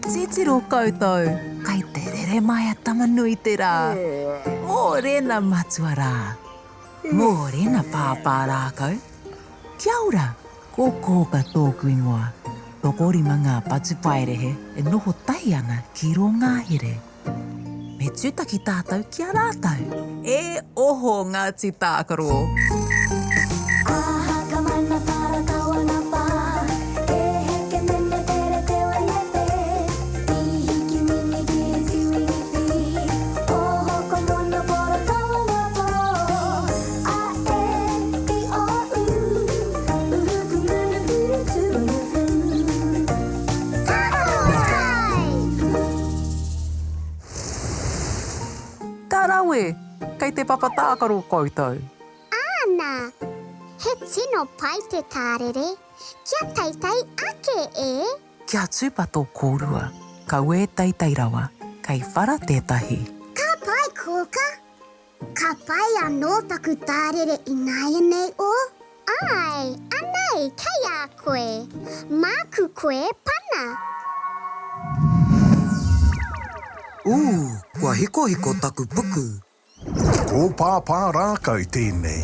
Titiro koutou, kai te rere mai a Tama-nui-te-rā. Mōrena matua rā. Mōrena pāpā rākau. Kia ora, ko Kōka tōku ingoa. Tokorima ngā patupaiarehe e noho tahi ana ki rō ngahere. Me tūtaki tātou ki a rātou. E oho Ngāti Tākaro! Ka rawe! Kei te papa tākaro koutou. Āna! He tino pai te tārere. Kia teitei ake, e! Kia tūpato kōrua, kaua e teitei rawa, kei whara tētahi. Ka pai, Kōka! Ka pai anō taku tārere ināianei o? Āe, anei, kei a koe. Māku koe e pana. Ū, kua hikohiko taku puku. Ko Pāpā Rākau tēnei.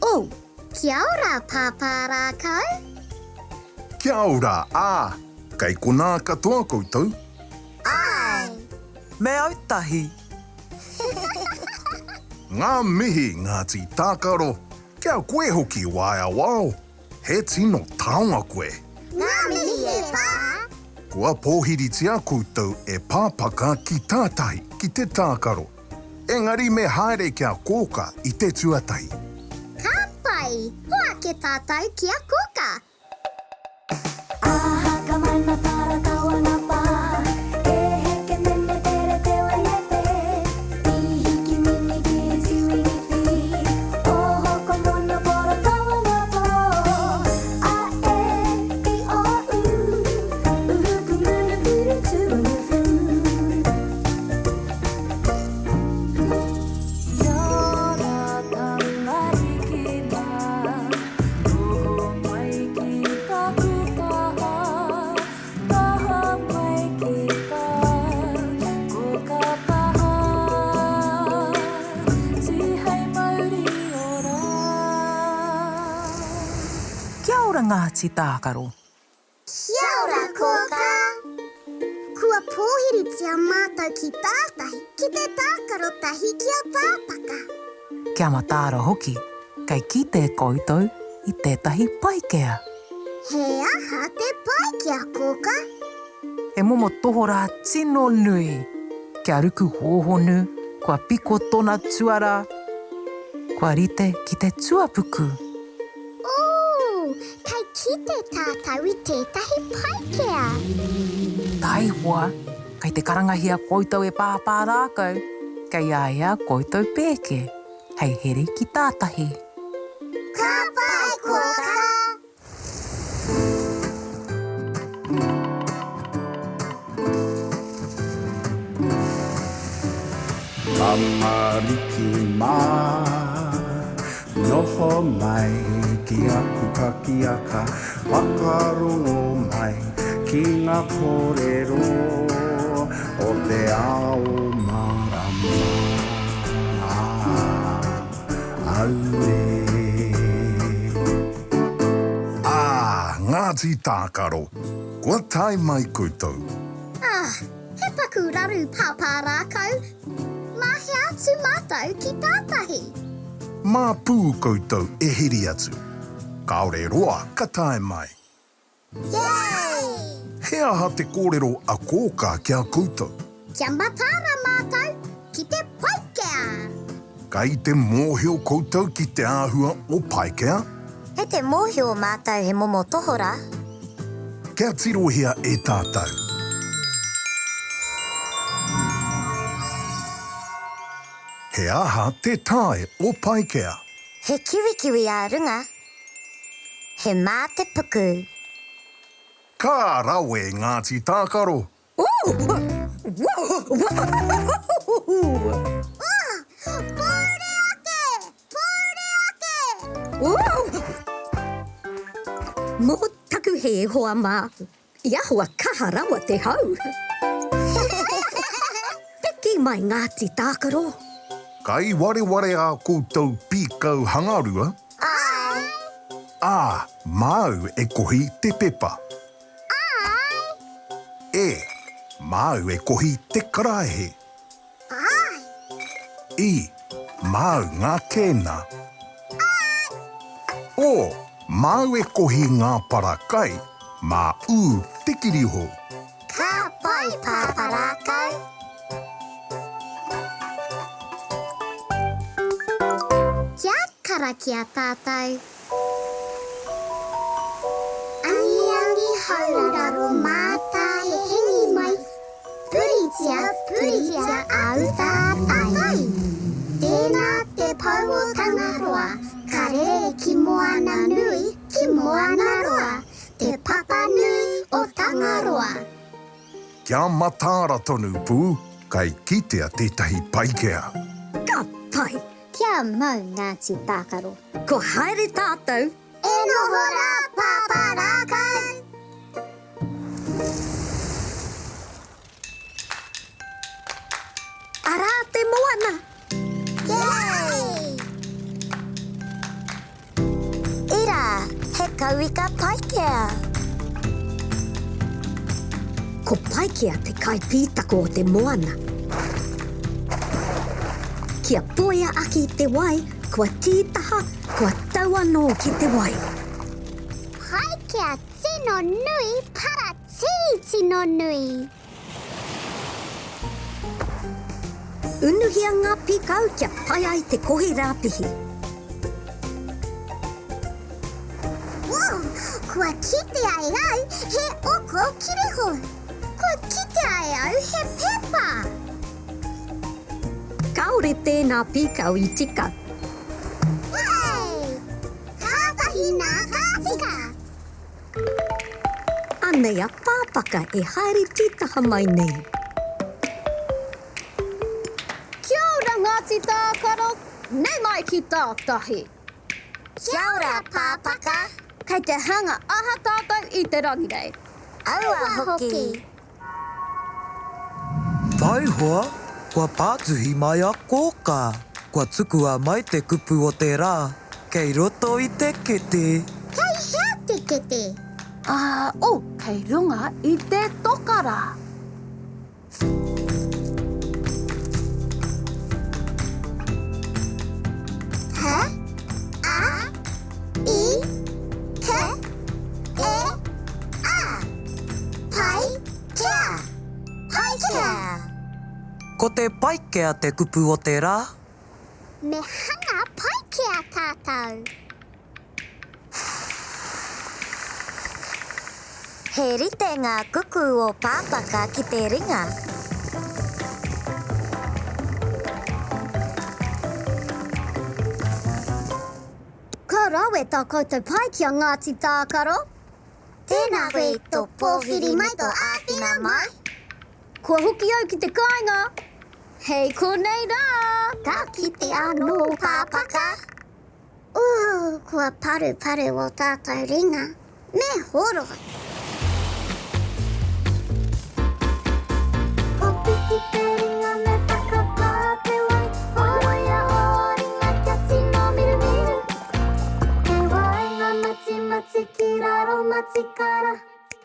Ū, kia ora Pāpā Rākau. Kia ora, ā, kei konā katoa koutou? Āe. Me autahi. Ngā mihi Ngāti Tākaro, kia koe hoki Waea Wao, he tino taonga koe. Ngā mihi e pā! Kua pōhiritia koutou e Pāpaka ki tātahi ki te tākaro, engari me haere kia kōka i te tuatahi. Ka pai! Hoake tātou ki a Kōka! Noho mai ki taku taha, taha mai ki tā, ko ka taha, tihei mauri ora. Kia ora Ngāti Tākaro. Kia ora kōkā! Kua pōhiritia mātou ki tātahi ki te tākaro tahi ki a Pāpaka. Kia mataara hoki, kei kite koutou i tētahi paikea. He aha te paikea, kōkā? He momo tohorā tino nui. Kia ruku hōhonu, kua piko tona tuara, kua rite ki te tuapuku. Ooh, kei kite tātou i tētahi paikea! Taihoa, kei te karangahia koutou e Pāpā Rākau, kei a ia koutou pēke, hei here ki tātahi. Ka pai, Kōkā! Tamariki mā, noho mai ki aku pakiaka, whakarongo mai ki ngā kōrero o te ao mārama. Auē. Ā, Ngāti Tākaro, kua tae mai koutou. Ah, he paku raru pāpā rākau. Mā hea atu mātou ki tātahi? Mā pū koutou e heri atu. Kāore roa ka tae mai. Yay! He aha te kōrero a Kōkā ki a koutou? Kia mataara mātou ki te Paikea! Kei te mōhio koutou ki te āhua o Paikea? Kei te mōhio mātou he momo tohorā. Kia tirohia e tātou. He aha te tae o Paikea? He kiwikiwi ā runga, he mā te puku. Ka rawe Ngāti Tākaro! Pōuri ake! Pōuri ake! Mō taku hē, hoa mā. I ahua kaha rawa te hau. Piki mai Ngāti Tākaro. Kai wareware ā koutou pīkau hangarua? Āe. Ā, māu e kohi te pepa. Āe. E, māu e kohi te karaehe. Āe. I, māu ngā kēna. Āe. O, māu e kohi ngā para kai, mā ū te kirihou. Ka pai, Pāpā Rākau. Kia karakia tātou. Angiangi hauraro mātāhe hengi mai, Puritia, puritia a uta a tai. Tēnā te pou o Tangaroa, ka rere ki moana nui, ki moana roa, te papa nui o Tangaroa. Kia mataara tonu pū, kai kitea tētahi Paikea. Ka pai! Kia mau Ngāti Tākaro. Kua haere tātou. E noho rā Pāpā Rākau! Arā te moana! Yay! Ira, he kauika Paikea. Ko Paikea te kaipītako o te moana. Kia poia ake i te wai, kua tītaha, kua tau anō ki te wai. Paikea tino nui, paratī tino nui. Unuhia ngā pīkau kia pai ai te kohi rāpihi. Whoa! Kua kitea e au he oko kirihou. Kua kitea e au he pepa. Kāore tēnā pīkau i tika. Hey! Kātahi nā ka tika! Anei a Pāpaka e haere tītaha mai nei. Kia ora Ngāti Tākaro, nei mai ki tātahi. Kia ora Pāpaka. Kei te hanga aha tātou i te rangi nei? Aua hoki. Taihoa, kua pātuhi mai a Kōkā. Kua tukua mai te kupu o te rā, kei roto i te kete. Kei hea te kete? Ā, oh, kei runga i te toka rā. H, A, I, K, E, A. Pai kea! Pai kea! Ko te Paikea te kupu o te rā. Me hanga Paikea tātou. He rite ngā kuku o Pāpaka ki te ringa. Ka rawe tā koutou pai ki a Ngāti Tākaro. Tēnā koe i tō pōwhiri mai tō āwhina mai. Kua hoki au ki te kāinga. Hei konei rā! Ka kite anō Pāpaka. Ooh, kua paruparu ō tātou ringa. Me horoi. Kōpiki te ringa me whakapā te wai Horoia ō ringa kia tino mirumiru Te waenga matimatī ki raro matikara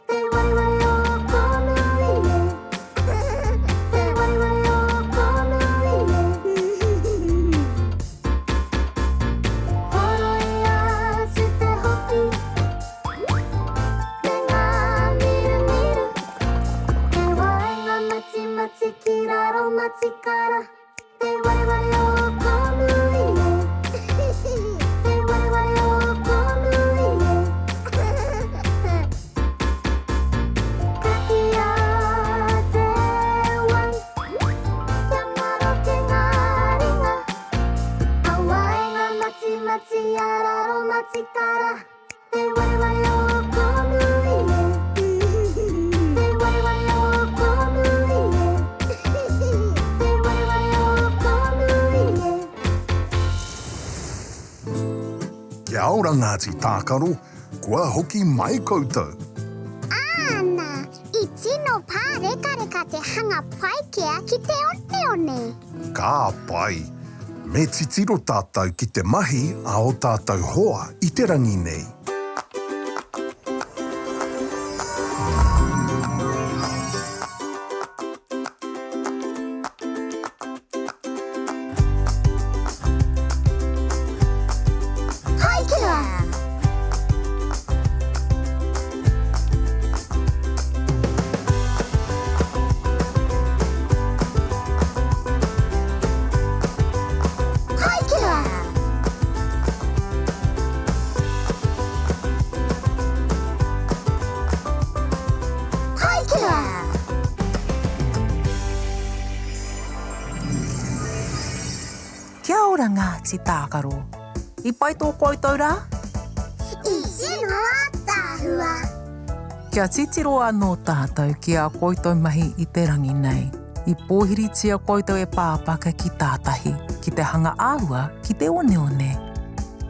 Te waewae o Kōnui e Te waewae o Kōnui e Horoia atu te hopi Me ngā mirumiru Te waenga matimati ki raro matikara Te waewae o Kōnui e Te waewae o Kōnui e Katia te wai Kia maroke ngā ringa A waenga matimati a raro matikara Te waewae o Kōnui e Te waewae o Kōnui e Te waewae o Kōnui e. Kia ora Ngāti Tākaro, kua hoki mai koutou. Āna! Tino pārekareka te hanga paikea ki te oneone. Ka pai! Me titiro tātou ki te mahi a ō tātou hoa i te rangi nei. Paikea! Paikea! Paikea! Kia ora Ngāti Tākaro. I pai tō koutou rā? I tino ātaahua. Kia titiro anō tātou ki ā koutou mahi i te rangi nei. I pōhiritia koutou e Pāpaka ki tātahi, ki te hanga āhua, ki te oneone.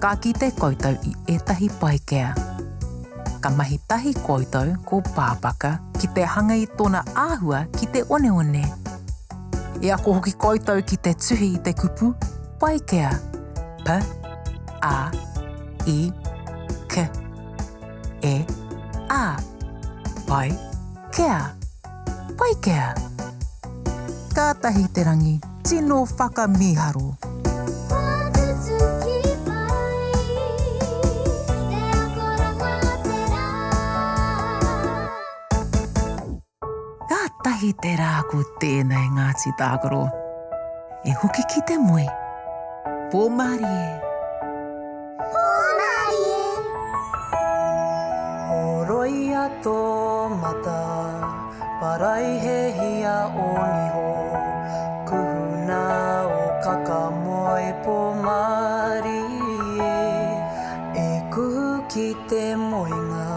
Ka kite koutou i ētahi paikea. Ka mahi tahi koutou ko Pāpaka ki te hanga i tōna āhua ki te oneone. I ako hoki koutou ki te tuhi i te kupu paikea, p, a, i, k, e, a. Pai, kea. Paikea. Kātahi te rangi, tino whakamīharo. Kua tutuki pai te akoranga o te rā. Kātahi te rā ko tēnei Ngāti Tākaro. E hoki ki te moe. Pō mārie. Pō mārie. Horoia tō mata, paraihehia ō niho, kuhuna ō kakamoe pō mārie, e kuhu ki te moenga.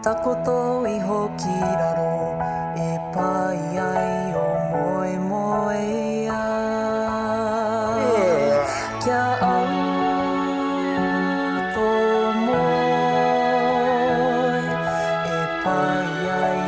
Takoto iho ki raro e pai ai o moemoeā. Kia au tō moe e pai ai